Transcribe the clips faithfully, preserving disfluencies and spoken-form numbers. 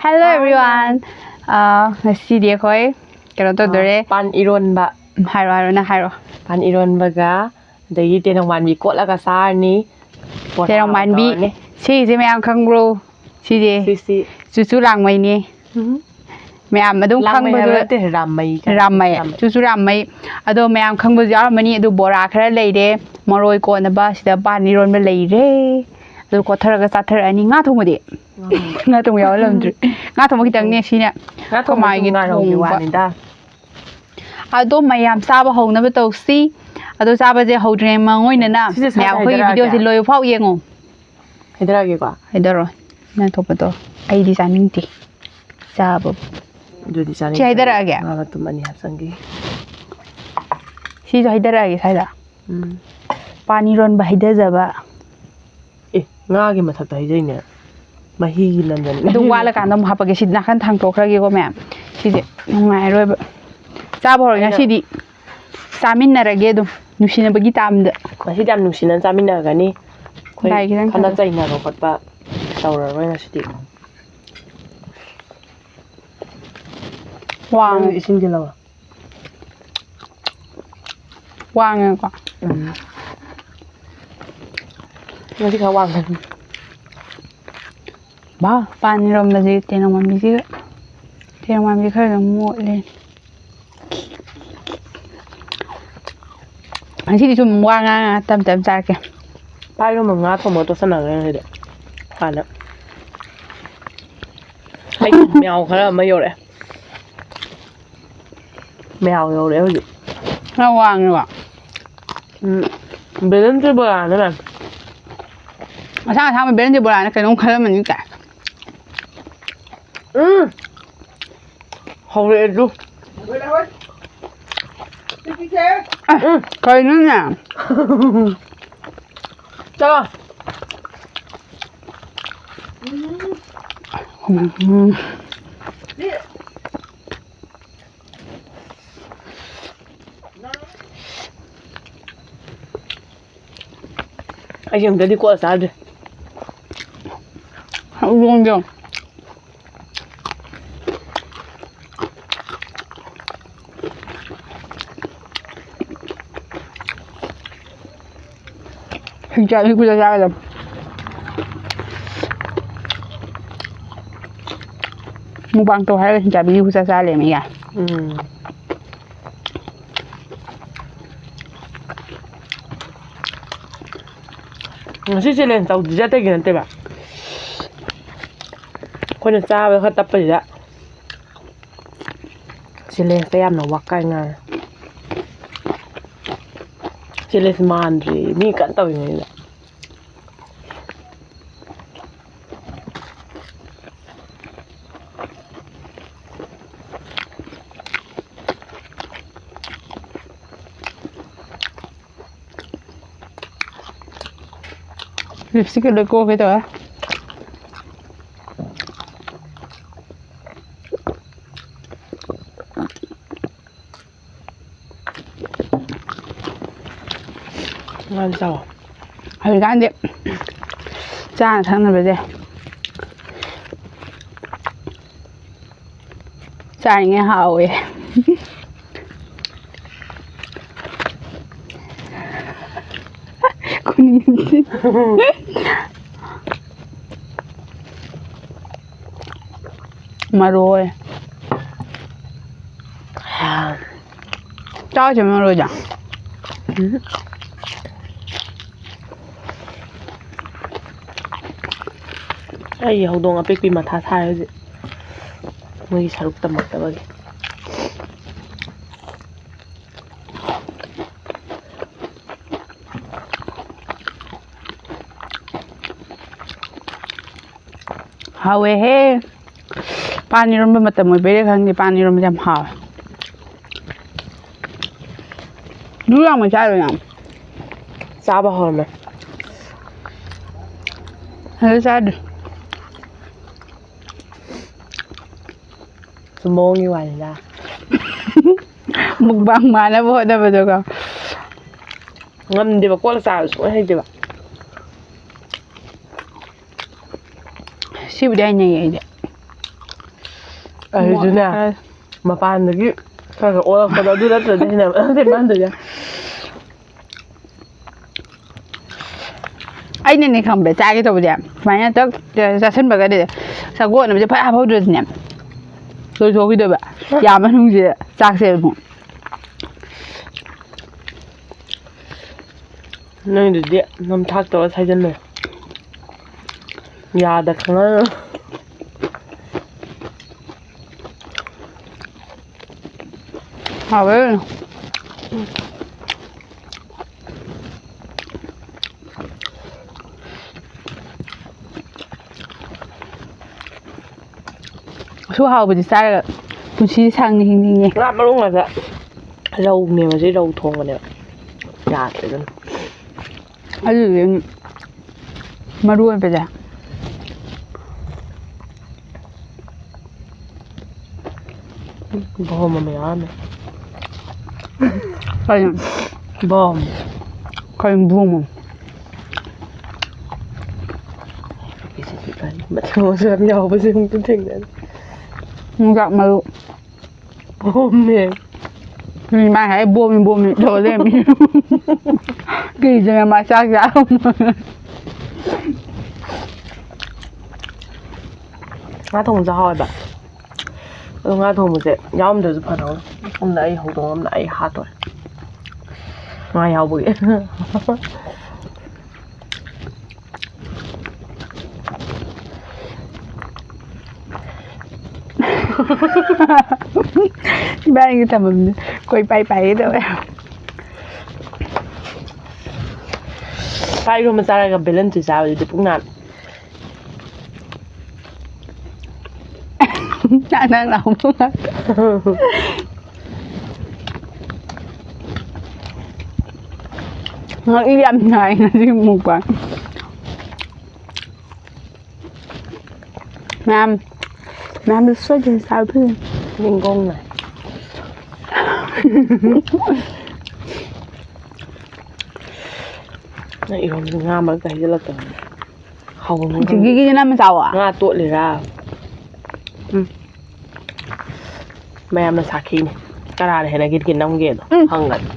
Hello everyone. ꯑꯥ, ꯉꯁꯤꯗꯤ ꯑꯩꯈꯣꯏ ꯀꯩꯅꯣ ꯇꯧꯗꯣꯔꯦ꯫ ꯄꯥꯟ ꯏꯔꯣꯟꯕ꯫ ꯍꯥꯏꯔꯣ, ꯍꯥꯏꯔꯣ, ꯅꯪ ꯍꯥꯏꯔꯣ꯫ ꯄꯥꯟ ꯏꯔꯣꯟꯕꯒ ꯑꯗꯒꯤ ꯇꯦꯅꯧ ꯃꯥꯟꯕꯤ ꯀꯣꯠꯂꯒ ꯆꯥꯔꯅꯤ꯫ ꯕꯣꯔꯥ ꯇꯦꯅꯧ ꯃꯥꯟꯕꯤ꯫ ꯇꯧꯔꯅꯤ꯫ ꯁꯤꯁꯦ ꯃꯌꯥꯝ ꯈꯪꯕ꯭ꯔꯣ? ꯁꯤꯁꯦ ꯁꯤꯁꯤ ꯆꯨꯆꯨ ꯂꯥꯡꯃꯩꯅꯦ꯫ ꯎꯝ꯫ ꯃꯌꯥꯝ ꯑꯗꯨꯝ ꯂꯥꯡꯃꯩ ꯈꯪꯕꯁꯨ ꯍꯥꯏꯕ ꯅꯠꯇꯦ, ꯔꯥꯝꯃꯩ ꯀꯥꯏꯅ꯫ ꯔꯥꯝꯃꯩ꯫ ꯔꯥꯝꯃꯩ꯫ ꯆꯨꯆꯨ ꯔꯥꯝꯃꯩ꯫ ꯑꯗꯣ ꯃꯌꯥꯝ ꯈꯪꯕꯁꯨ ꯌꯥꯎꯔꯝꯃꯅꯤ꯫ ꯑꯗꯨ ꯕꯣꯔꯥ ꯈꯔ ꯂꯩꯔꯦ, ꯃꯔꯣꯏ ꯀꯣꯠꯅꯕ ꯁꯤꯗ ꯄꯥꯟ ꯏꯔꯣꯟꯕ ꯂꯩꯔꯦ꯫ ꯑꯗꯨ ꯀꯣꯠꯊꯔꯒ ꯆꯥꯊꯔꯛꯑꯅꯤ꯫ ꯉꯥ ꯊꯣꯡꯕꯗꯤ? ꯉꯥ ꯊꯣꯡꯕ ꯌꯥꯎꯍꯜꯂꯝꯗ꯭ꯔꯤ꯫ ꯉꯥ ꯊꯣꯡꯕ ꯈꯤꯇꯪꯅꯦ ꯁꯤꯅ꯫ ꯉꯥ ꯊꯣꯡꯕꯁꯨ ꯀꯃꯥꯏꯒꯤ ꯉꯥꯏꯔꯝꯒꯤ ꯊꯣꯡꯕ? ꯋꯥꯅꯤꯗ꯫ ꯑꯗꯣ ꯃꯌꯥꯝ ꯆꯥꯕ ꯍꯧꯅꯕ ꯇꯧꯁꯤ꯫ ꯑꯗꯣ ꯆꯥꯕꯁꯦ ꯍꯧꯗ꯭ꯔꯤꯉꯩ ꯃꯥꯡ ꯑꯣꯏꯅꯅ ꯁꯤꯁꯦ ꯁ꯭ꯋꯥꯏꯗ ꯃꯌꯥꯝ ꯑꯩꯈꯣꯏꯒꯤ ꯍꯥꯏꯗꯔꯛꯑꯒꯦ꯫ ꯚꯤꯗꯤꯑꯣꯁꯦ ꯂꯣꯏꯕ ꯐꯥꯎ ꯌꯦꯡꯉꯣ꯫ ꯍꯥꯏꯗꯔꯛꯑꯒꯦꯀꯣ꯫ ꯍꯥꯏꯗꯔꯣ꯫ ꯅꯪ ꯊꯣꯛꯄꯗꯣ ꯑꯩꯗꯤ ꯆꯥꯅꯤꯡꯗꯦ꯫ ꯆꯥꯕꯕꯨ꯫ ꯑꯗꯨꯗꯤ ꯆꯥꯅꯤꯡꯗꯦ꯫ ꯁꯤ ꯍꯥꯏꯗꯔꯛꯑꯒꯦ? ꯉꯥ ꯃꯇꯨꯝ ꯑꯅꯤ ꯍꯥꯞꯆꯟꯈꯤ꯫ ꯁꯤꯁꯨ ꯍꯥꯏꯗꯔꯛꯑꯒꯦ ꯁ꯭ꯋꯥꯏꯗ꯫ ꯎꯝ꯫ ꯄꯥꯟ ꯏꯔꯣꯟꯕ ꯍꯩꯊꯖꯕ꯫ ꯑꯦ, ꯉꯥꯒꯤ ꯃꯊꯛꯇ ꯍꯩꯖꯩꯅꯦ꯫ ꯃꯍꯤꯒꯤ ꯅꯝꯗꯅ꯫ ꯑꯗꯨ ꯋꯥꯠꯂꯀꯥꯟꯗ ꯑꯃꯨꯛ ꯍꯥꯞꯄꯒꯦ꯫ ꯁꯤ ꯅꯥꯀꯟ ꯊꯥꯡꯇꯣꯛꯈ꯭ꯔꯒꯦꯀꯣ ꯃꯌꯥꯝ꯫ ꯁꯤꯁꯦ ꯅꯨꯡꯉꯥꯏꯔꯣꯏꯕ꯫ ꯆꯥꯕ ꯍꯧꯔꯦ ꯑꯩꯅ ꯉꯁꯤꯗꯤ꯫ ꯆꯥꯃꯤꯟꯅꯔꯒꯦ ꯑꯗꯨꯝ ꯅꯨꯡꯁꯤꯅꯕꯒꯤ ꯇꯥꯝꯗ꯫ ꯉꯁꯤꯗꯤ ꯌꯥꯝ ꯅꯨꯡꯁꯤꯅ ꯆꯥꯃꯤꯟꯅꯔꯒꯅꯤ꯫ ꯑꯩꯈꯣꯏ ꯂꯥꯏ ꯈꯤꯇꯪ ꯈꯠꯅ ꯊꯥꯗꯣꯛ꯫ ꯆꯩꯅꯕ ꯈꯣꯠꯄ ꯇꯧꯔꯔꯣꯏ ꯉꯁꯤꯗꯤ꯫ ꯋꯥꯡ꯫ ꯅꯪꯒꯤ ꯏꯁꯤꯡꯁꯦ ꯂꯧꯔꯣ꯫ ꯋꯥꯡꯉꯦꯀꯣ꯫ ꯎꯝ꯫ ꯉꯁꯤ ꯈꯔ ꯋꯥꯡꯈ꯭ꯔꯦ꯫ ꯕꯥ, ꯄꯥꯟ ꯏꯔꯣꯝꯕꯁꯦ ꯇꯦꯅꯧ ꯃꯥꯟꯕꯤꯁꯤꯒ꯫ ꯇꯦꯅꯧ ꯃꯥꯟꯕꯤ ꯈꯔ ꯑꯗꯨꯝ ꯃꯣꯠꯂꯦ꯫ ꯉꯁꯤꯗꯤ ꯁꯨꯝ ꯋꯥ ꯉꯥꯡ ꯉꯥꯡ ꯇꯞ ꯇꯞ ꯆꯥꯔꯛꯀꯦ꯫ ꯄꯥꯟ ꯏꯔꯣꯝꯕ ꯉꯥ ꯊꯣꯡꯕꯒ ꯇꯣꯠꯁꯟꯅꯈ꯭ꯔꯦ ꯉꯁꯤꯗꯤ꯫ ꯍꯥꯟꯅ꯫ ꯑꯩ ꯃꯌꯥꯝ ꯈꯔ ꯑꯃ ꯌꯧꯔꯛꯑꯦ꯫ ꯃꯌꯥꯝ ꯌꯧꯔꯛꯑꯦ ꯍꯧꯖꯤꯛ꯫ ꯈꯔ ꯋꯥꯡꯉꯦꯕ꯫ ꯎꯝ꯫ ꯕꯦꯂꯦꯟꯗ꯭ꯔꯤ ꯕꯣꯔꯥꯅꯦ ꯃꯌꯥꯝ꯫ ꯑꯁꯥꯡ ꯑꯁꯥꯡꯕ ꯕꯦꯂꯦꯟꯗ꯭ꯔꯤ ꯕꯣꯔꯥꯅ ꯀꯩꯅꯣꯝ ꯈꯜꯂꯝꯃꯅꯤ ꯀꯥꯏ꯫ ꯎꯝ꯫ ꯍꯧꯔꯛꯑꯦ ꯑꯗꯨ꯫ ꯑꯦ, ꯀꯩꯅꯣꯅꯦ? ꯆꯠꯂꯣ꯫ ꯎꯝ꯫ ꯑꯩꯁꯦ ꯑꯝꯇꯗꯤ ꯀꯣꯠꯂ ꯆꯥꯗ꯭ꯔꯤ꯫ ꯎꯔꯣꯡꯗꯣ꯫ ꯍꯤꯡꯆꯥꯕꯤ ꯈꯨꯠꯆꯥ ꯆꯥꯒꯗꯕ꯫ ꯃꯨꯛꯕꯥꯡ ꯇꯧ ꯍꯥꯏꯔꯒ ꯍꯤꯡꯆꯥꯕꯤꯒꯤ ꯈꯨꯠꯆꯥ ꯆꯥ ꯂꯩꯔꯝꯃꯦ ꯌꯥ꯫ ꯎꯝ꯫ ꯉꯁꯤ challenge ꯇꯧꯗ꯭ꯔꯤꯁꯦ ꯑꯇꯩꯒꯤ ꯅꯠꯇꯦꯕ꯫ ꯑꯩꯈꯣꯏꯅ ꯆꯥꯕꯗ ꯈꯔ ꯇꯞꯄꯁꯤꯗ challengeꯇ ꯌꯥꯝꯅ ꯋꯥꯀꯥꯏ ꯉꯥꯡꯉꯦ꯫ Challenge ꯃꯥꯟꯗ꯭ꯔꯤ ꯃꯤ ꯀꯟꯅ ꯇꯧꯔꯤꯉꯩꯗ꯫ Lipstickꯀ ꯂꯣꯏ ꯀꯣꯛꯀꯦ ꯇꯧꯋꯦ꯫ ꯉꯥ ꯆꯥꯎ꯫ ꯍꯧꯖꯤꯛꯀꯥꯟꯗꯤ ꯆꯥꯅ ꯊꯛꯅꯕꯁꯦ ꯆꯥꯔꯤꯉꯩ ꯍꯥꯎꯋꯦ꯫ ꯃꯔꯣꯏ꯫ ꯆꯥꯎꯁꯦ ꯃꯔꯣꯏꯗ꯫ ꯑꯩꯒꯤ ꯍꯧꯗꯣꯡ ꯑꯄꯤꯛꯄꯤ ꯃꯊꯥ ꯁꯥꯏ ꯍꯧꯖꯤꯛ, ꯃꯣꯏꯒꯤ ꯁꯔꯨꯛ ꯇꯝꯃꯛꯇꯕꯒꯤ꯫ ꯍꯥꯎꯋꯦꯍꯦ꯫ ꯄꯥꯟ ꯏꯔꯣꯟꯕ ꯃꯇꯝ ꯑꯣꯏꯕꯩꯔꯥ ꯈꯪꯗꯦ, ꯄꯥꯟ ꯏꯔꯣꯟꯕꯁꯦ ꯌꯥꯝ ꯍꯥꯎꯋꯦ꯫ ꯂꯨ ꯂꯥꯡꯕ ꯆꯥꯔꯣ ꯌꯥꯝ꯫ ꯆꯥꯕ ꯍꯧꯔꯝꯃꯦ꯫ ꯑꯗꯨ ꯆꯥꯗ꯭ꯔꯤ꯫ ꯁꯨꯝ ꯃꯑꯣꯡꯒꯤ ꯋꯥꯅꯤꯗ꯫ Mukbang ꯃꯥꯟꯅꯕ ꯍꯣꯠꯅꯕꯗꯀꯣ꯫ ꯉꯝꯗꯦꯕ, ꯀꯣꯠꯂ ꯆꯥꯕ ꯁꯨꯡꯍꯩ ꯍꯩꯇꯦꯕ꯫ ꯁꯤꯕꯨꯗꯤ ꯍꯩꯅꯩꯌꯦ ꯑꯩꯗꯤ꯫ ꯑꯩꯁꯨꯅꯦ, ꯃꯣꯠ ꯈꯔ꯫ ꯃꯄꯥꯟꯗꯒꯤ ꯈꯔ ꯈꯔ ꯑꯣꯜꯂꯛꯄꯗꯣ ꯑꯗꯨ ꯅꯠꯇ꯭ꯔꯗꯤ ꯍꯩꯅꯕ ꯅꯠꯇꯦ ꯃꯥꯟꯗꯣꯏꯁꯦ꯫ ꯑꯩꯅꯅꯦ ꯈꯪꯕ꯭ꯔꯥ, ꯆꯥꯒꯦ ꯇꯧꯕꯁꯦ ꯁꯨꯃꯥꯏꯅ ꯇꯛ ꯆꯥꯁꯤꯟꯕꯒꯗꯤ ꯁꯒꯣꯜ ꯑꯃꯁꯦ ꯐꯠ ꯍꯥꯞꯍꯧꯗ꯭ꯔꯗꯤꯅꯦ ꯂꯣꯏꯊꯣꯛꯈꯤꯗꯣꯏꯕ꯫ ꯌꯥ ꯃꯅꯨꯡꯁꯤꯗ ꯆꯥꯛꯁꯦ ꯑꯃꯨꯛ꯫ ꯅꯣꯏꯗꯨꯗꯤ ꯅꯝꯊꯥꯛ ꯇꯧꯔ ꯁꯥꯏꯖꯟꯅꯩ꯫ ꯌꯥꯗ ꯈꯪꯍꯜꯂꯣ꯫ ꯍꯥꯎꯋꯦ꯫ ꯑꯁꯨꯛ ꯍꯥꯎꯕꯗꯤ ꯆꯥꯔꯒ ꯄꯨꯟꯁꯤ ꯁꯥꯡꯅ ꯍꯤꯡꯅꯤꯡꯉꯦ꯫ ꯉꯥ ꯃꯔꯨ ꯉꯥꯛꯇ꯫ ꯔꯧꯅꯦꯕ ꯁꯤ, ꯔꯧ ꯊꯣꯡꯕꯅꯦꯕ꯫ ꯌꯥꯗ꯭ꯔꯦ ꯑꯗꯨꯅ꯫ ꯑꯗꯨꯗꯤ ꯃꯔꯨ ꯑꯣꯏꯕꯁꯦ꯫ ꯕꯣꯝ ꯑꯃ ꯌꯥꯎꯔꯝꯃꯦ꯫ ꯀꯩꯅꯣ? ꯕꯣꯝ꯫ ꯀꯩꯅꯣ ꯕꯣꯝ ꯑꯃ? ꯃꯊꯪ ꯃꯊꯪ ꯌꯥꯎꯕꯁꯦ ꯑꯃꯨꯛꯇ ꯊꯦꯡꯅꯗꯦ꯫ ꯌꯣꯡꯆꯥꯛ ꯃꯔꯨ꯫ ꯕꯣꯝꯅꯦ꯫ ꯃꯤ ꯃꯥ ꯍꯥꯏ ꯕꯣꯝꯅꯤ ꯕꯣꯝꯅꯤ ꯇꯧ ꯂꯩꯔꯝꯃꯤ꯫ ꯀꯤꯗꯅ ꯃꯥ ꯆꯥꯛ ꯆꯥ꯫ ꯉꯥ ꯊꯣꯡꯕꯁꯨ ꯍꯥꯎꯋꯦꯕ꯫ ꯑꯗꯣ ꯉꯥ ꯊꯣꯡꯕꯁꯦ ꯌꯥꯎꯔꯝꯗ꯭ꯔꯁꯨ ꯐꯗꯧꯅꯤ꯫ ꯁꯣꯝꯗ ꯑꯩ ꯍꯧꯗꯣꯡ ꯑꯃꯅ ꯑꯩ ꯍꯥꯠꯇꯣꯔꯦ꯫ ꯉꯥ ꯌꯥꯎꯕꯒꯤ꯫ ꯏꯕꯥꯅꯤꯒꯤ ꯊꯝꯐꯝꯁꯦ ꯀꯣꯏ ꯄꯥꯏ ꯄꯥꯏꯒꯦ ꯇꯧꯋꯦ꯫ ꯄꯥꯏꯔꯣ ꯃꯆꯥꯔꯒ ꯕꯦꯂꯟꯇ꯭ꯔꯤ ꯆꯥꯕꯗꯨꯗꯤ ꯄꯨꯛ ꯅꯥ꯫ ꯅꯪ ꯅꯪ ꯂꯥꯎꯕ ꯉꯥꯛꯇ꯫ ꯉꯛꯂꯤ ꯌꯥꯝ ꯅꯥꯏ ꯉꯁꯤ ꯃꯨꯛꯕꯥꯡ꯫ ꯃꯌꯥꯝ, ꯃꯌꯥꯝꯗ ꯁꯣꯏꯗꯅ ꯆꯥꯕꯤꯌꯨ꯫ ꯅꯤꯡꯒꯣꯡꯅ꯫ ꯅꯪ ꯏꯔꯣꯟꯕꯗ ꯉꯥ ꯃꯔꯛꯇ ꯍꯩꯖꯤꯜꯂꯛꯇꯅꯅꯦ꯫ ꯍꯥꯎꯕꯅꯤ ꯈꯪꯗꯦ꯫ ꯆꯤꯡꯒꯤꯒꯤꯁꯤꯅ ꯑꯃ ꯆꯥꯎꯋꯣ꯫ ꯉꯥ ꯇꯣꯠꯂꯤꯔꯥ? ꯎꯝ꯫ ꯃꯌꯥꯝꯅ ꯁꯥꯈꯤꯅꯤ꯫ ꯀꯅꯥꯅ ꯍꯦꯟꯅ ꯒꯤꯠ ꯒꯤꯠ ꯅꯝꯒꯦꯗꯣ ꯎꯝ꯫ ꯈꯪꯒꯅꯤ꯫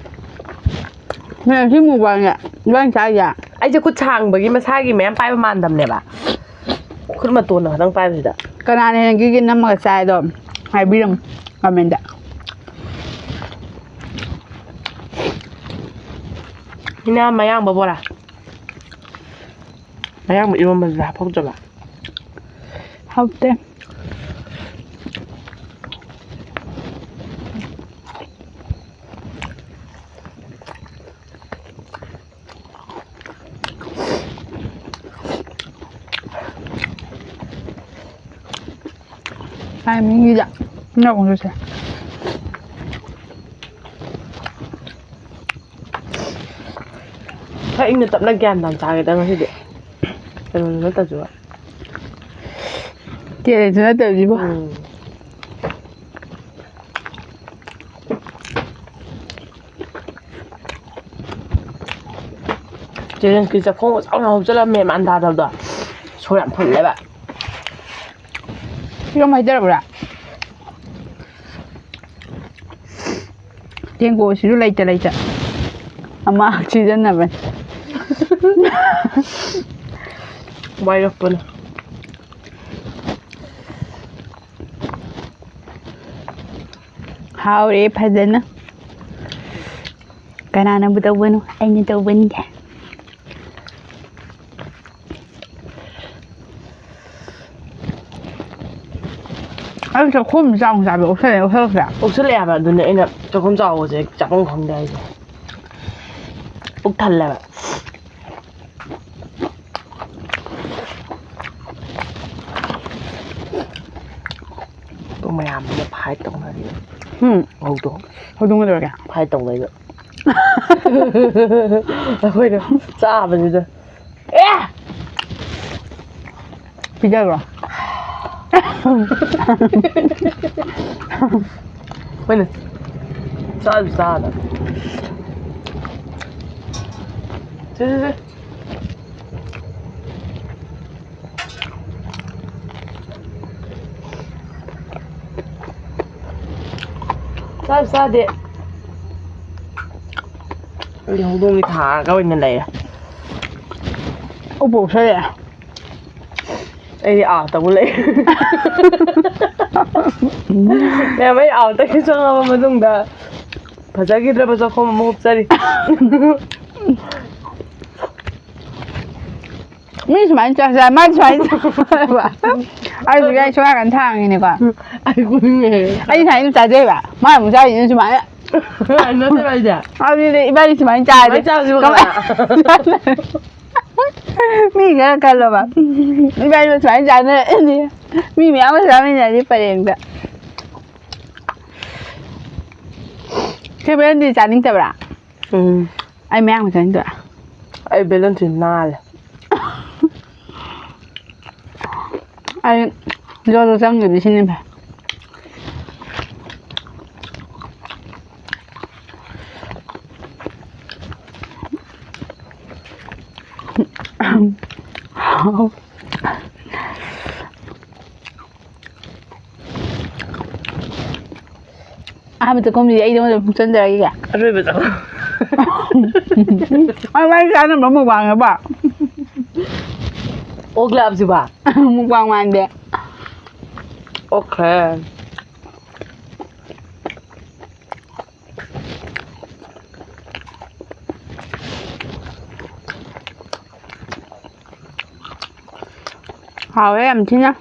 ꯃꯌꯥꯝ ꯁꯤ ꯃꯨꯛꯕꯥꯡꯁꯦ ꯂꯣꯏ ꯆꯥꯏꯁꯦ꯫ ꯑꯩꯁꯦ ꯈꯨꯠ ꯁꯥꯡꯕꯒꯤ ꯃꯁꯥꯒꯤ ꯃꯌꯥꯝ ꯄꯥꯏꯕ ꯃꯥꯟꯗꯕꯅꯦꯕ꯫ ꯈꯨꯠ ꯃꯇꯣꯟꯅ ꯈꯛꯇꯪ ꯄꯥꯏꯕꯁꯤꯗ꯫ ꯀꯅꯥꯅ ꯍꯦꯟꯅ ꯒꯤꯒꯤ ꯅꯝꯃꯒ ꯆꯥꯏꯗꯣ ꯍꯥꯏꯕꯤꯔꯝꯃꯨ comment꯫ ꯁꯤꯅ ꯃꯌꯥꯡꯕ ꯕꯣꯔꯥ꯫ ꯃꯌꯥꯡꯕ ꯏꯔꯣꯝꯕꯁꯤꯗ ꯍꯥꯞꯍꯧꯗ꯭ꯔꯕ? ꯍꯥꯎꯇꯦ꯫ ꯇꯥꯏꯃꯤꯡꯁꯤꯗ ꯅꯣꯡꯁꯨ ꯁꯥꯏ꯫ ꯈꯔ ꯏꯪꯅ ꯇꯞꯅ ꯒ꯭ꯌꯥꯟ ꯇꯥꯅ ꯆꯥꯒꯦꯗ ꯉꯁꯤꯗꯤ꯫ ꯀꯩꯅꯣꯁꯨ ꯅꯠꯇꯁꯨ꯫ ꯀꯦꯔꯦꯟꯁꯨ ꯅꯠꯇꯕꯁꯤꯕꯨ꯫ ꯎꯝ꯫ ꯆꯦꯔꯦꯟꯁꯀꯤ ꯆꯥꯛꯈꯣꯡ ꯑꯆꯧꯕ ꯍꯧꯖꯤꯜꯂꯝꯃꯦ, ꯃꯥꯟ ꯇꯥꯗꯕꯗꯣ꯫ ꯁꯣꯔ ꯌꯥꯝ ꯐꯨꯜꯂꯦꯕ꯫ ꯐꯤꯂꯝ ꯍꯥꯏꯖꯔꯕ꯭ꯔꯥ? ꯇꯦꯡꯀꯣꯠꯁꯤꯁꯨ ꯂꯩꯇ ꯂꯩꯇ ꯑꯃ ꯁꯤꯖꯤꯟꯅꯕꯅꯤ꯫ ꯋꯥꯏꯔꯛꯄꯅ꯫ ꯍꯥꯎꯔꯦ ꯐꯖꯅ꯫ ꯀꯅꯥꯅꯕꯨ ꯇꯧꯕꯅꯣ? ꯑꯩꯅ ꯇꯧꯕꯅꯤ꯫ ꯑꯩ ꯆꯥꯛꯈꯨꯝ ꯆꯥꯎꯅ ꯆꯥꯕ ꯑꯣꯛꯁꯜꯂꯦ, ꯑꯣꯛꯁꯜꯂꯛꯇ꯭ꯔꯥ? ꯑꯣꯛꯁꯜꯂꯛꯑꯦ ꯍꯥꯏꯕ, ꯑꯗꯨꯅꯦ ꯑꯩꯅ ꯆꯥꯛꯈꯨꯝ ꯆꯥꯎꯕꯁꯦ ꯆꯥꯐꯝ ꯈꯪꯗꯦ ꯍꯥꯏꯁꯦ꯫ ꯄꯨꯛ ꯊꯜꯂꯦꯕ꯫ ꯄꯨꯡ ꯃꯌꯥꯝꯁꯤꯅ fight ꯇꯧꯅꯔꯤ꯫ ꯎꯝ꯫ ꯍꯧꯗꯣꯡ꯫ ꯍꯧꯗꯣꯡ ꯀꯩꯗꯧꯔꯒꯦ? Fight ꯇꯧꯅꯩꯕ꯫ ꯑꯩꯈꯣꯏꯅ ꯆꯥꯕꯁꯤꯗ꯫ ꯑꯦ! ꯄꯤꯖꯈ꯭ꯔꯣ꯫ ꯍꯣꯏꯅꯦ꯫ ꯆꯥꯁꯨ ꯆꯥꯗ꯫ ꯁꯦ, ꯁꯦ, ꯁꯦ꯫ ꯆꯥꯁꯨ ꯆꯥꯗꯦ꯫ ꯑꯩꯗꯤ ꯍꯧꯗꯣꯡꯒꯤ ꯊꯥꯔꯒ ꯑꯣꯏꯅ ꯂꯩꯔꯦ꯫ ꯎꯄꯣꯛ ꯁꯣꯏꯔꯦ꯫ ꯑꯩꯗꯤ ꯑꯥꯎꯇꯕꯨ ꯂꯩ꯫ ꯃꯌꯥꯝ ꯑꯩ ꯑꯥꯎꯇꯒꯤ ꯆꯪꯉꯕ ꯃꯇꯨꯡꯗ ꯐꯖꯈꯤꯗ꯭ꯔꯕ ꯆꯥꯛꯈꯣꯝ ꯑꯃ ꯍꯨꯞꯆꯔꯤ꯫ ꯃꯤ ꯁꯨꯃꯥꯏꯅ ꯆꯥꯛ ꯆꯥ ꯃꯥꯗꯤ ꯁꯨꯃꯥꯏꯅ ꯆꯥꯕ꯫ ꯑꯩꯁꯨ ꯌꯥꯏ ꯁꯣꯝ ꯅꯥꯀꯟ ꯊꯥꯡꯉꯤꯅꯦꯀꯣ꯫ ꯑꯩ ꯄꯨꯅꯤꯡꯉꯦ꯫ ꯑꯩ ꯁꯨꯃꯥꯏꯅ ꯆꯥꯖꯩꯕ ꯃꯥ ꯑꯃꯨꯛ ꯆꯥꯔꯤꯁꯤꯅ ꯁꯨꯃꯥꯏꯅ꯫ ꯅꯠꯇꯦꯕ ꯑꯩꯁꯦ꯫ ꯑꯗꯨꯗꯤ ꯏꯕꯥꯅꯤ ꯁꯨꯃꯥꯏꯅ ꯆꯥꯔꯗꯤ ꯁꯨꯃꯥꯏꯅ ꯆꯥꯕꯁꯤꯕꯨ ꯀꯃꯥꯏ-, ꯃꯤ ꯈꯔ ꯈꯜꯂꯣꯕ ꯏꯕꯥꯅꯤ ꯁꯨꯃꯥꯏꯅ ꯆꯥꯅꯔꯗꯤ ꯃꯤ ꯃꯌꯥꯝ ꯑꯃ ꯆꯥꯃꯤꯟꯅꯔꯗꯤ ꯄꯔꯦꯡꯗ꯫ ꯈꯦꯕꯦꯟꯗꯤ ꯆꯥꯅꯤꯡꯗꯕ꯭ꯔꯥ? ꯎꯝ꯫ ꯑꯩ ꯃꯌꯥꯝ ꯆꯥꯅꯤꯡꯗꯕ꯭ꯔꯥ? ꯑꯩ ꯕꯦꯂꯦꯟꯁꯁꯤ ꯅꯥꯜꯂꯦ꯫ ꯑꯩ ꯖꯣꯗꯣ ꯆꯪꯗꯕꯤ ꯁꯤꯅ ꯐꯩ꯫ ꯑꯍꯥꯟꯕ ꯆꯥꯛꯈꯨꯝꯁꯤꯗꯤ ꯑꯩ ꯅꯉꯣꯟꯗ ꯑꯃꯨꯛ ꯆꯟꯖꯔꯒꯦ꯫ ꯑꯔꯣꯏꯕꯗ꯫ ꯑꯗꯨꯃꯥꯏꯅ ꯆꯥꯅꯕ ꯃꯨꯛꯕꯥꯡꯅꯦꯕ꯫ ꯑꯣꯛ ꯂꯥꯛꯑꯕꯁꯤꯕ꯫ ꯃꯨꯛꯕꯥꯡ ꯃꯥꯟꯗꯦ꯫ ꯑꯣꯛꯈꯦ꯫ ꯍꯥꯎꯋꯦ ꯌꯥꯝ ꯊꯤꯅ꯫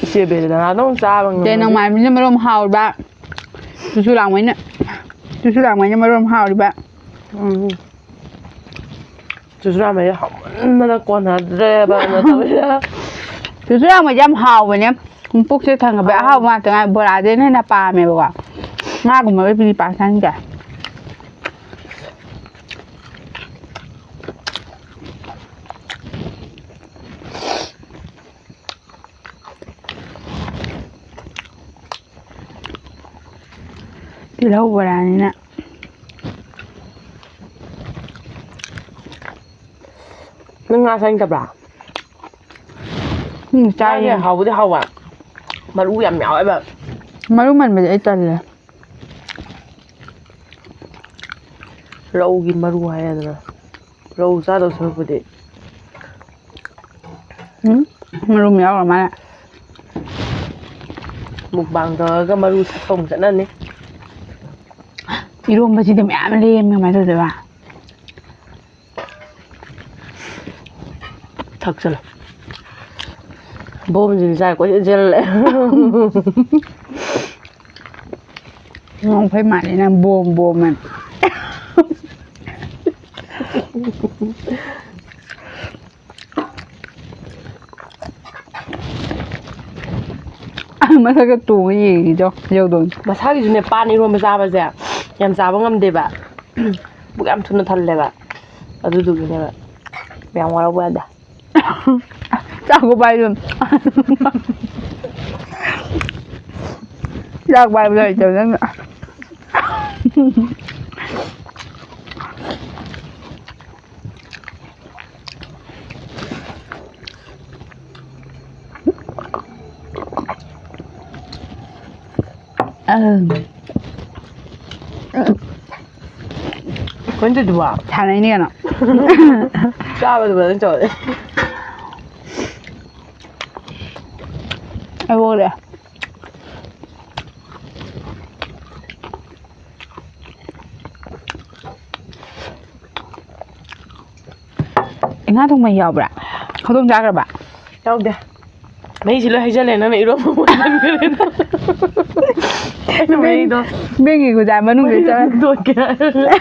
ꯏꯆꯦ ꯕꯦꯂꯦꯅꯥꯗꯧ ꯆꯥꯕ ꯆꯦ ꯉꯝꯃꯗꯤ꯫ ꯅꯣꯡꯃꯥꯏꯕꯤꯅ ꯃꯔꯣꯝ ꯍꯥꯎꯔꯤꯕ꯫ ꯆꯨꯁꯨ ꯂꯥꯡꯃꯩꯅ ꯆꯨꯁꯨ ꯂꯥꯡꯃꯩꯅ ꯃꯔꯣꯝ ꯍꯥꯎꯔꯤꯕ꯫ ꯎꯝ꯫ ꯆꯨꯁꯨ ꯂꯥꯡꯃꯩ ꯍꯥꯎꯃꯟꯗꯅ ꯀꯣꯟꯅꯗ꯭ꯔꯦꯕ ꯅꯠꯇꯕꯤꯗ꯫ ꯆꯨꯁꯨ ꯂꯥꯡꯃꯩꯁꯦ ꯌꯥꯝ ꯍꯥꯎꯕꯅꯦ꯫ ꯄꯨꯛꯁꯦ ꯊꯟꯒꯠꯄ ꯑꯍꯥꯎꯕ ꯉꯥꯛꯇ ꯉꯥꯏ ꯕꯣꯔꯥꯗꯩꯅ ꯍꯦꯟꯅ ꯄꯥꯝꯃꯦꯕꯀꯣ꯫ ꯉꯥꯒꯨꯝꯕ ꯑꯣꯏꯕꯗꯤ ꯄꯥꯛ ꯆꯥꯅꯤꯡꯗꯦ꯫ ꯇꯤꯜꯍꯧ ꯕꯣꯔꯥꯅꯤꯅ꯫ ꯅꯪ ꯉꯥ ꯆꯥꯅꯤꯡꯗꯕ꯭ꯔꯥ? ꯎꯝ, ꯆꯥꯁꯦ ꯆꯥꯏꯌꯦ꯫ ꯍꯥꯎꯕꯨꯗꯤ ꯍꯥꯎꯕ꯫ ꯃꯔꯨ ꯌꯥꯝ ꯌꯥꯎꯋꯦꯕ꯫ ꯃꯔꯨ ꯃꯟꯕꯗꯤ ꯑꯩ ꯇꯜꯂꯦ꯫ ꯔꯧꯒꯤ ꯃꯔꯨ ꯍꯥꯏꯔꯗꯅ꯫ ꯔꯧ ꯆꯥꯗꯧ ꯁꯔꯨꯛꯄꯨꯗꯤ ꯎꯝ, ꯃꯔꯨꯝ ꯌꯥꯎꯔ ꯃꯥꯜꯂꯦ꯫ ꯃꯨꯛꯕꯥꯡ ꯇꯧꯔꯒ ꯃꯔꯨ ꯁꯠꯄ ꯑꯃꯨꯛ ꯆꯠꯅꯅꯤ꯫ ꯏꯔꯣꯝꯕꯁꯤꯗꯤ ꯃꯌꯥꯝ ꯂꯦꯝꯃꯦ, ꯀꯃꯥꯏꯅ ꯇꯧꯗꯣꯏꯕ? ꯊꯛꯆꯜꯂꯣ꯫ ꯕꯣꯝꯁꯤꯗꯤ ꯆꯥꯏ ꯀꯣꯏꯆꯦꯜ ꯆꯦꯜꯂꯦ꯫ ꯉꯥꯎꯐꯩ ꯃꯥꯜꯂꯦ ꯅꯪ ꯕꯣꯝ ꯕꯣꯝ ꯑꯅ꯫ ꯃꯊꯛꯇ ꯇꯣꯡꯉ ꯌꯦꯡꯉꯤꯗꯣ ꯌꯧꯗꯣꯏꯅꯤ꯫ ꯃꯁꯥꯒꯤꯁꯨꯅꯦ ꯄꯥꯟ ꯏꯔꯣꯟꯕ ꯆꯥꯕꯁꯦ ꯌꯥꯝ ꯆꯥꯕ ꯉꯝꯗꯦꯕ꯫ ꯄꯨꯛ ꯌꯥꯝ ꯊꯨꯅ ꯊꯜꯂꯦꯕ꯫ ꯑꯗꯨꯗꯨꯒꯤꯅꯦꯕ꯫ ꯌꯥꯝ ꯋꯥꯔꯧꯕ ꯌꯥꯗꯦ꯫ ꯆꯥꯛꯀꯣ ꯄꯥꯏꯗꯣ꯫ ꯆꯥꯛ ꯄꯥꯏꯕꯗꯣ ꯍꯩꯇꯕ ꯅꯪꯅ꯫ ꯑꯪ꯫ ꯀꯩꯅꯣ ꯇꯧꯗꯨꯕꯣ? ꯁꯥꯟꯅꯩꯅꯦ ꯀꯩꯅꯣ꯫ ꯆꯥꯕꯗꯨ ꯐꯖꯅ ꯇꯧꯔꯦ꯫ ꯑꯩ ꯑꯣꯛꯂꯦ꯫ ꯉꯥ ꯊꯣꯡꯕ ꯌꯥꯎꯕ꯭ꯔꯥ? ꯍꯧꯗꯣꯡ ꯆꯥꯈ꯭ꯔꯕ? ꯌꯥꯎꯗꯦ꯫ ꯃꯍꯤꯁꯤ ꯂꯣꯏ ꯍꯩꯖꯜꯂꯦ, ꯅꯪꯅ ꯏꯔꯣꯟꯕ ꯃꯨꯟꯍꯟꯈ꯭ꯔꯦ꯫ ꯑꯩꯅ ꯃꯍꯤꯗꯣ ꯕꯦꯡꯒꯤ ꯈꯨꯖꯥꯏ ꯃꯅꯨꯡꯗ ꯆꯪꯉ ꯍꯨꯟꯗꯣꯛꯀꯦ ꯍꯥꯏꯔꯒ꯫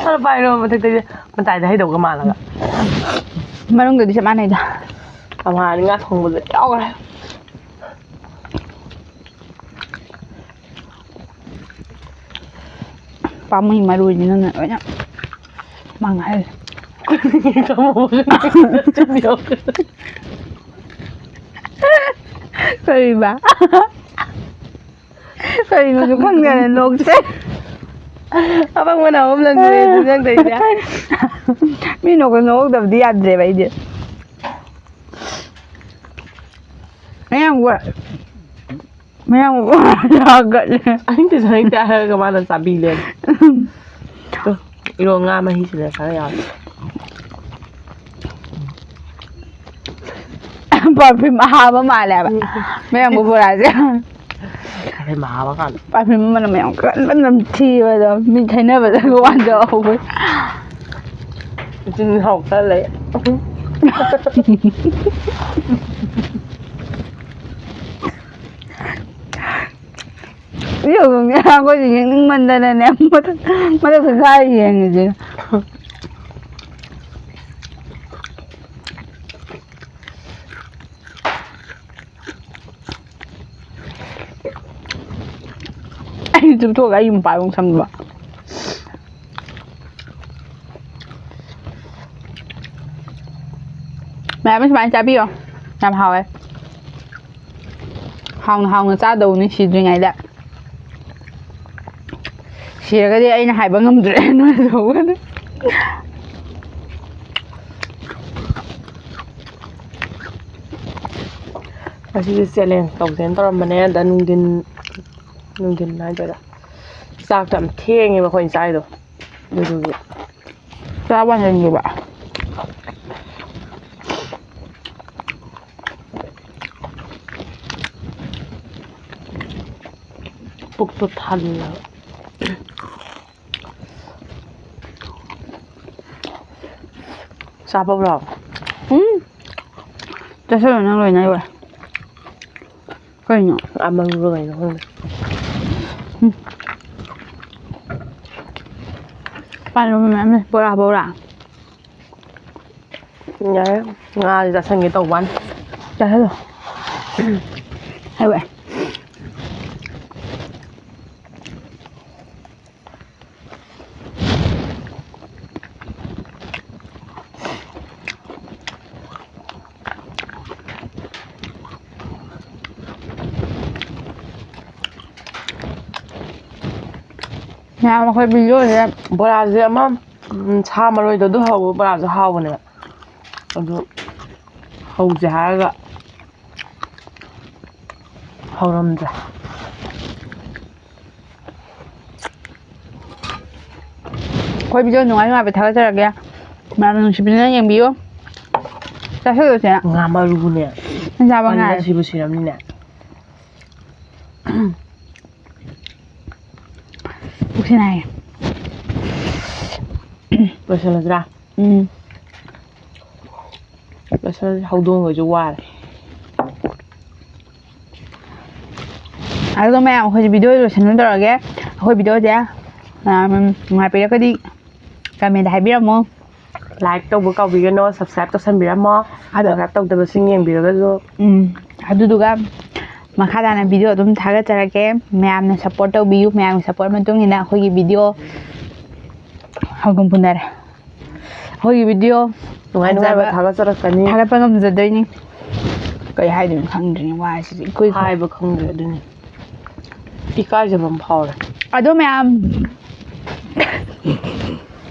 ꯑꯗꯣ ꯄꯥꯏꯔꯣ ꯃꯊꯛꯇꯒꯤ, ꯃꯇꯥꯏꯗ ꯍꯩꯗꯧꯒ ꯃꯥꯜꯂꯒ꯫ ꯃꯅꯨꯡꯗꯗꯤ ꯆꯞ ꯃꯥꯟꯅꯩꯗ꯫ ꯑꯃ ꯉꯥ ꯊꯣꯡꯕꯗ ꯌꯥꯎꯈ꯭ꯔꯦ꯫ ꯄꯥꯝꯃꯨꯏ ꯃꯔꯣꯏꯁꯤꯅꯅꯦ ꯂꯣꯏꯅ ꯃꯥꯡꯍꯜꯂꯦ꯫ ꯀꯔꯤꯕ? ꯀꯔꯤꯅꯣꯁꯨ ꯈꯪꯗꯦꯅ ꯅꯣꯛꯁꯦ꯫ ꯑꯄꯪꯕꯅ ꯑꯍꯨꯝꯂꯛ ꯅꯣꯛꯑꯦ ꯑꯗꯨ ꯅꯪ ꯇꯧꯔꯤꯁꯦ꯫ ꯃꯤ ꯅꯣꯛꯄ ꯅꯣꯛꯍꯧꯗꯕꯗꯤ ꯌꯥꯗ꯭ꯔꯦꯕ ꯑꯩꯗꯤ꯫ ꯃꯌꯥꯝ ꯋꯥ-, ꯃꯌꯥꯝ ꯋꯥ-, ꯍꯥꯒꯠꯂꯦ꯫ ꯑꯍꯤꯡꯗꯁꯨ ꯍꯩꯇꯦ ꯍꯥꯏꯔꯒ ꯃꯥꯅ ꯆꯥꯕꯤ ꯂꯩꯔꯝꯃꯦ꯫ ꯇꯨ, ꯏꯔꯣ ꯉꯥ ꯃꯍꯤꯁꯤꯗ ꯈꯔ ꯌꯥꯎꯔꯦ꯫ ꯄꯔꯐ꯭ꯌꯨꯝ ꯑꯍꯥꯕ ꯃꯥꯜꯂꯦꯕ꯫ ꯎꯝ꯫ ꯃꯌꯥꯝꯕꯨ ꯕꯣꯔꯥꯁꯦ꯫ ꯀꯔꯤ ꯃꯍꯥꯕ ꯀꯥꯟꯗ? ꯄꯔꯐ꯭ꯌꯨꯝ ꯃꯅꯝ ꯌꯥꯝ ꯀꯟꯕ ꯅꯝꯊꯤꯕꯗꯣ ꯃꯤ ꯊꯩꯅꯕꯗꯒ ꯋꯥꯟꯗ ꯍꯧꯕ꯫ ꯏꯆꯤꯟ ꯏꯅꯥꯎ ꯈꯔ ꯂꯩ꯫ ꯌꯦꯡꯉꯨꯅꯦ, ꯑꯩꯈꯣꯏꯁꯦ ꯌꯦꯡꯅꯤꯡꯃꯟꯗꯅꯅꯦ, ꯃꯊꯛ, ꯃꯊꯛꯇ ꯀꯥꯔ ꯌꯦꯡꯉꯤꯁꯦ꯫ ꯑꯩ ꯆꯨꯞꯊꯣꯛꯑꯒ ꯑꯩꯒꯤ ꯃꯄꯥꯟ ꯑꯃꯨꯛ ꯁꯪꯕ꯫ ꯃꯌꯥꯝ ꯁꯨꯃꯥꯏꯅ ꯆꯥꯕꯤꯌꯣ, ꯌꯥꯝ ꯍꯥꯎꯋꯦ꯫ ꯍꯥꯎꯅ ꯍꯥꯎꯅ ꯆꯥꯗꯧꯅꯤ ꯁꯤꯗ꯭ꯔꯤꯉꯩꯗ꯫ ꯁꯤꯔꯒꯗꯤ ꯑꯩꯅ ꯍꯥꯏꯕ ꯉꯝꯗ꯭ꯔꯦ, ꯅꯣꯏꯅ ꯇꯧꯕꯗ꯫ ꯉꯁꯤꯁꯦ ꯆꯦꯂꯦꯟꯖ ꯇꯧꯁꯦꯅ ꯇꯧꯔꯝꯕꯅꯦ, ꯑꯗ ꯅꯨꯡꯊꯤꯟ, ꯅꯨꯡꯊꯤꯟ ꯍꯥꯏꯗꯣꯏꯔꯥ, ꯆꯥꯛꯇꯣ ꯌꯥꯝ ꯊꯦꯡꯉꯦꯕ ꯑꯩꯈꯣꯏꯅ ꯆꯥꯏꯗꯣ, ꯑꯗꯨꯗꯨꯒꯤ꯫ ꯆꯥꯕ ꯉꯝꯗꯕ꯫ ꯄꯨꯛꯇꯣ ꯊꯜꯂꯕ꯫ ꯆꯥꯕꯧꯔꯣ? ꯎꯝ꯫ ꯆꯥꯁꯜꯂꯣ, ꯅꯪ ꯂꯣꯏꯅ ꯂꯣꯏ꯫ ꯀꯩꯅꯣ? ꯑꯃꯔꯨꯔ ꯀꯩꯅꯣ ꯈꯪꯗꯦ꯫ ꯎꯝ꯫ ꯄꯥꯟ ꯃꯌꯥꯝ ꯂꯩ꯫ ꯕꯣꯔꯥ, ꯕꯣꯔꯥ꯫ ꯌꯥꯔꯦ꯫ ꯉꯥꯁꯦ ꯆꯥꯁꯟꯒꯦ ꯇꯧꯕ ꯋꯥꯅꯤ꯫ ꯆꯥꯁꯜꯂꯣ꯫ ꯍꯥꯏꯕ꯫ ꯃꯌꯥꯝ ꯑꯩꯈꯣꯏ ꯚꯤꯗꯤꯑꯣꯁꯦ ꯕꯣꯔꯥꯁꯦ ꯑꯃ, ꯎꯝ, ꯁꯥ ꯃꯔꯣꯏꯗꯣ ꯑꯗꯨ ꯍꯧꯕ ꯕꯣꯔꯥꯁꯨ ꯍꯥꯎꯕꯅꯦꯕ꯫ ꯑꯗꯨ ꯍꯧꯁꯦ ꯍꯥꯏꯔꯒ ꯍꯧꯔꯝꯗ꯭ꯔꯦ꯫ ꯑꯩꯈꯣꯏ ꯚꯤꯗꯤꯑꯣ ꯅꯨꯡꯉꯥꯏ ꯅꯨꯡꯉꯥꯏꯕ ꯊꯥꯒꯠꯆꯔꯛꯀꯦ꯫ ꯃꯌꯥꯝꯅ ꯅꯨꯡꯁꯤꯕꯤꯗꯨꯅ ꯌꯦꯡꯕꯤꯌꯨ꯫ ꯆꯥꯁꯤꯜꯂꯨꯁꯦ꯫ ꯉꯥ ꯃꯔꯨꯅꯦ꯫ ꯅꯪ ꯆꯥꯕ ꯃꯅꯝ ꯉꯥꯏ꯫ ꯁꯤꯕꯨ ꯁꯤꯔꯝꯅꯤꯅꯦ꯫ ꯄꯨꯛꯁꯤ ꯅꯥꯏꯌꯦ꯫ ꯂꯣꯏꯁꯤꯜꯂꯁꯤꯔꯥ? ꯎꯝ꯫ ꯂꯣꯏꯁꯤꯜꯂꯁꯤ꯫ ꯍꯧꯗꯣꯡꯈꯩꯁꯨ ꯋꯥꯔꯦ꯫ ꯑꯗꯨꯒ ꯃꯌꯥꯝ, ꯑꯩꯈꯣꯏꯁꯦ ꯚꯤꯗꯤꯑꯣ ꯂꯣꯏꯁꯤꯟꯕ ꯇꯧꯔꯒꯦ꯫ ꯑꯩꯈꯣꯏ ꯚꯤꯗꯤꯑꯣꯁꯦ, ꯑꯝ, ꯅꯨꯡꯉꯥꯏꯕꯤꯔꯒꯗꯤ ꯀꯃꯦꯟꯗ ꯍꯥꯏꯕꯤꯔꯝꯃꯣ꯫ ꯂꯥꯏꯛ ꯇꯧꯕ ꯀꯥꯎꯕꯤꯒꯅꯣ, ꯁꯕꯁꯀ꯭ꯔꯥꯏꯕ ꯇꯧꯁꯟꯕꯤꯔꯝꯃꯣ꯫ ꯑꯗꯣ ꯁꯕꯁꯀ꯭ꯔꯥꯏꯕ ꯇꯧꯗꯕꯁꯤꯡ ꯌꯦꯡꯕꯤꯔꯒꯁꯨ꯫ ꯎꯝ, ꯑꯗꯨꯗꯨꯒ ꯃꯈꯥ ꯇꯥꯅ ꯚꯤꯗꯤꯑꯣ ꯑꯗꯨꯝ ꯊꯥꯒꯠꯆꯔꯛꯀꯦ꯫ ꯃꯌꯥꯝꯅ ꯁꯞꯄꯣꯔꯠ ꯇꯧꯕꯤꯌꯨ꯫ ꯃꯌꯥꯝꯒꯤ ꯁꯞꯄꯣꯔꯠ ꯃꯇꯨꯡ ꯏꯟꯅ ꯑꯩꯈꯣꯏꯒꯤ ꯚꯤꯗꯤꯑꯣ ꯍꯧꯗꯣꯡ ꯄꯨꯅꯔꯦ꯫ ꯑꯩꯈꯣꯏꯒꯤ ꯚꯤꯗꯤꯑꯣ ꯅꯨꯡꯉꯥꯏ ꯅꯨꯡꯉꯥꯏꯕ ꯐꯖꯕ ꯊꯥꯒꯠꯆꯔꯛꯀꯅꯤ꯫ ꯊꯥꯒꯠꯄ ꯉꯝꯖꯗꯣꯏꯅꯤ꯫ ꯀꯩ ꯍꯥꯏꯗꯣꯏꯅꯣ ꯈꯪꯗ꯭ꯔꯤꯅꯦ, ꯋꯥꯁꯤꯗꯤ ꯏꯀꯨꯏ ꯀꯨꯏ꯫ ꯍꯥꯏꯕ ꯈꯪꯗ꯭ꯔꯦ ꯑꯗꯨꯅꯤ꯫ ꯏꯀꯥꯏꯖꯕ ꯑꯃ ꯐꯥꯎꯔꯦ꯫ ꯑꯗꯣ ꯃꯌꯥꯝ,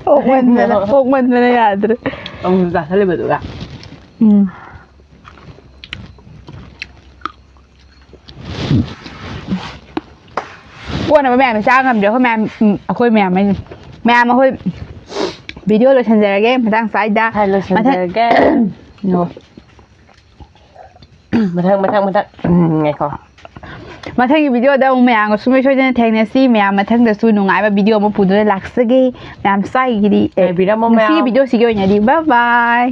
ꯑꯣꯛꯃꯟꯗꯅ, ꯑꯣꯛꯃꯟꯗꯅ ꯌꯥꯗ꯭ꯔꯦ꯫ ꯑꯃꯨꯛꯁꯨ ꯆꯥꯁꯜꯂꯤꯕꯗꯨꯒ꯫ ꯎꯝ꯫ ꯀꯣꯟꯅꯕ ꯃꯌꯥꯝꯁꯦ ꯆꯥ ꯉꯝꯗ꯭ꯔꯦ꯫ ꯑꯩꯈꯣꯏ ꯃꯌꯥꯝ, ꯎꯝ, ꯑꯩꯈꯣꯏ ꯃꯌꯥꯝ ꯍꯥꯏꯅꯤ꯫ ꯃꯌꯥꯝ ꯑꯩꯈꯣꯏ ꯚꯤꯗꯤꯑꯣ ꯂꯣꯏꯁꯤꯟꯖꯔꯒꯦ ꯃꯇꯥꯡ ꯁ꯭ꯋꯥꯏꯗ꯫ ꯍꯥꯏ, ꯂꯣꯏꯁꯤꯟꯖꯔꯒꯦ꯫ ꯃꯊꯪ, no꯫ ꯃꯊꯪ, ꯃꯊꯪ, ꯃꯊꯪ꯫ ꯎꯝ, ꯉꯥꯏꯈꯣ꯫ ꯃꯊꯪꯒꯤ ꯚꯤꯗꯤꯑꯣꯗ ꯑꯃꯨꯛ ꯃꯌꯥꯝꯒ ꯁꯨꯡꯁꯣꯏ ꯁꯣꯏꯗꯅ ꯊꯦꯡꯅꯁꯤ꯫ ꯃꯌꯥꯝ ꯃꯊꯪꯗꯁꯨ ꯅꯨꯡꯉꯥꯏꯕ ꯚꯤꯗꯤꯑꯣ ꯑꯃ ꯄꯨꯗꯨꯅ ꯂꯥꯛꯆꯒꯦ꯫ ꯃꯌꯥꯝ ꯁ꯭ꯋꯥꯏꯒꯤꯗꯤ, ꯑꯦ, ꯉꯥꯏꯕꯤꯔꯝꯃꯣ ꯉꯁꯤꯒꯤ ꯃꯌꯥꯝ꯫ ꯚꯤꯗꯤꯑꯣꯁꯤꯒꯤ ꯑꯣꯏꯅꯗꯤ bye bye꯫